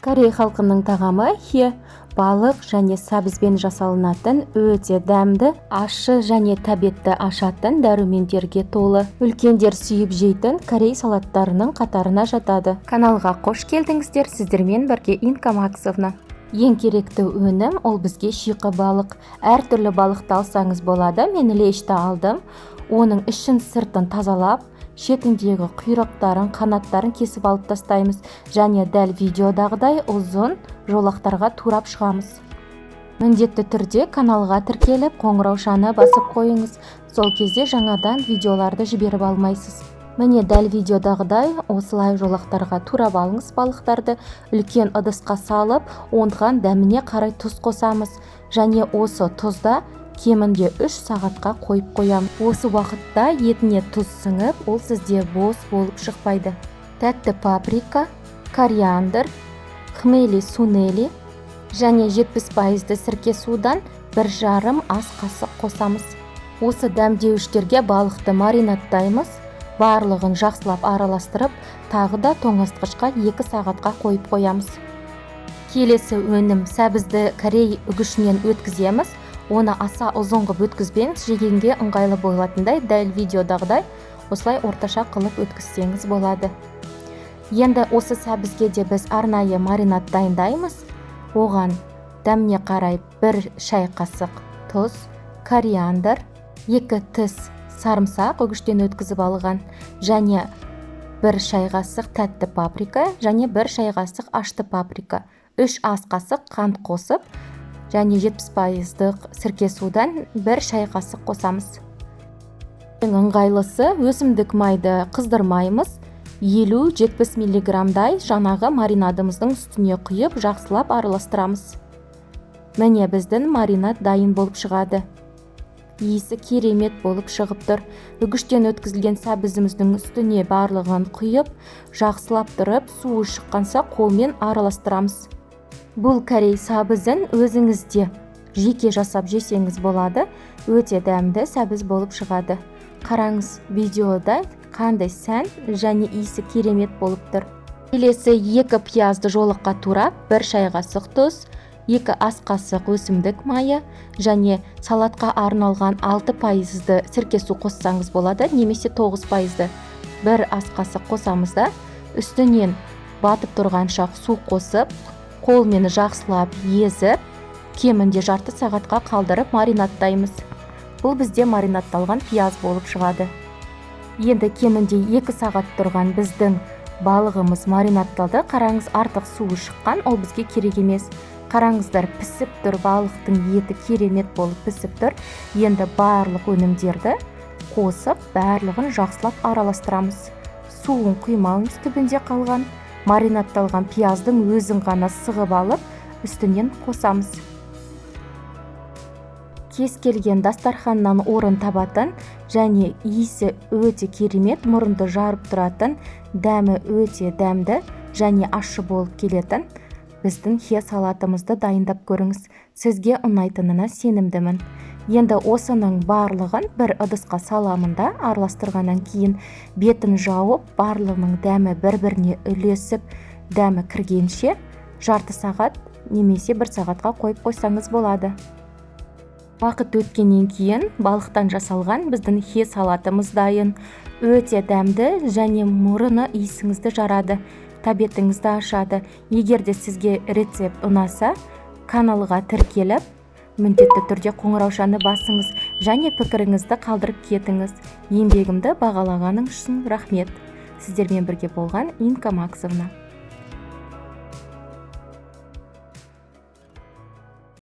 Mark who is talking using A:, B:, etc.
A: Корей халқының тағамы хе балық және сәбізбен жасалынатын өте дәмді, ащы және тәбетті ашатын дәрумендерге толы, үлкендер сүйіп жейтін корей салаттарының қатарына жатады. Каналға қош келдіңіздер! Сіздермен бірге Инка Максовна. Ең керекті өнім ол бізге шиқы балық. Әртүрлі балықты алсаңыз болады, мен лещті алдым. Оның ішін, сыртын тазалап, шетіндегі құйрықтарын, қанаттарын кесіп алып тастаймыз және дәл видеодағыдай ұзын жолақтарға турап шығамыз. Міндетті түрде каналға тіркеліп, қоңыраушаны басып қойыңыз, сол кезде жаңадан видеоларды жіберіп алмайсыз. Міне, дәл видеодағыдай осылай жолақтарға турап алыңыз. Балықтарды үлкен ыдысқа салып, оған дәміне қарай тұз қосамыз және осы тұзда кемінде 3 сағатқа қойып қоямыз. Осы уақытта етіне тұз сіңіп, ол сізде бос болып шықпайды. Тәтті паприка, кориандр, хмели сунели және 70 пайызды сірке судан 1,5 ас қасық қосамыз. Осы дәмдеуіштерге балықты маринадтаймыз. Барлығын жақсылап араластырып, тағы да тоңазытқышқа 2 сағатқа қойып қоямыз. Келесі өнім – сәбізді корей үгішінен өткіземіз. Оны аса ұзын қылып өткізбеңіз, жегенге ыңғайлы болатындай, дәл видеодағыдай осылай орташа қылып өткізсеңіз болады. Енді осы сәбізге де біз арнайы маринад дайындаймыз. Оған дәміне қарай 1 шай қасық тұз, кориандр, 2 тіс сарымсақ үгіштен өткізіп алған және 1 шай қасық тәтті паприка және 1 шай қасық ашты паприка, 3 ас қасық қант қосып және 70 пайыздық сірке судан 1 шай қасық қосамыз. Ең ыңғайлысы, өсімдік майды қыздырмаймыз, 50-70 миллиграммдай жаңағы маринадымыздың үстіне құйып, жақсылап араластырамыз. Міне, біздің маринад дайын болып шығады. Иісі керемет болып шығып тұр. Үгіштен өткізілген сәбізіміздің үстіне барлығын құйып, жақсылап тұрып, суы шыққанша қолмен араластырамыз. Бұл корей сәбізін өзіңіз де жеке жасап жесеңіз болады, өте дәмді сәбіз болып шығады. Қараңыз, видеода қандай сән және иісі керемет болып тұр. Келесі екі пиязды жолаққа турап, 1 шай қасық тұз, 2 ас қасық өсімдік майы және салатқа арналған 6 пайызды сірке су қоссаңыз болады немесе 9 пайызды 1 ас қасық қосамыз да, үстінен батып тұрғанша су қосып, қолмен жақсылап езіп, кемінде жарты сағатқа қалдырып маринадтаймыз. Бұл бізде маринадталған пияз болып шығады. Енді кемінде 2 сағат тұрған біздің балығымыз маринадталды. Қараңыз, артық суы шыққан, ол бізге керек емес. Қараңыздар, пісіп тұр, балықтың еті керемет болып пісіп тұр. Енді барлық өнімдерді қосып, барлығын жақсылап араластырамыз. Суын құймаңыз, түбінде қалған маринадталған пияздың өзін ғана сығып алып, үстінен қосамыз. Кез келген дастарханнан орын табатын және иісі өте керемет, мұрынды жарып тұратын, дәмі өте дәмді және ащы болып келетін біздің хе салатымызды дайындап көріңіз, сізге ұнайтынына сенімдімін. Енді осының барлығын бір ыдысқа саламын да, араластырғаннан кейін бетін жауып, барлығының дәмі бір біріне үйлесіп, дәмі кіргенше жарты сағат немесе бір сағатқа қойып қойсаңыз болады. Уақыт өткеннен кейін балықтан жасалған біздің хе салатымыз дайын. Өте дәмді және мұрыны иісіңізді жарады, тәбетіңізді ашады. Егер де сізге рецепт ұнаса, каналға тіркеліп, міндетті түрде қоңыраушаны басыңыз және пікіріңізді қалдырып кетіңіз. Еңбегімді бағалағаныңыз үшін рахмет! Сіздермен бірге болған Инка Максовна.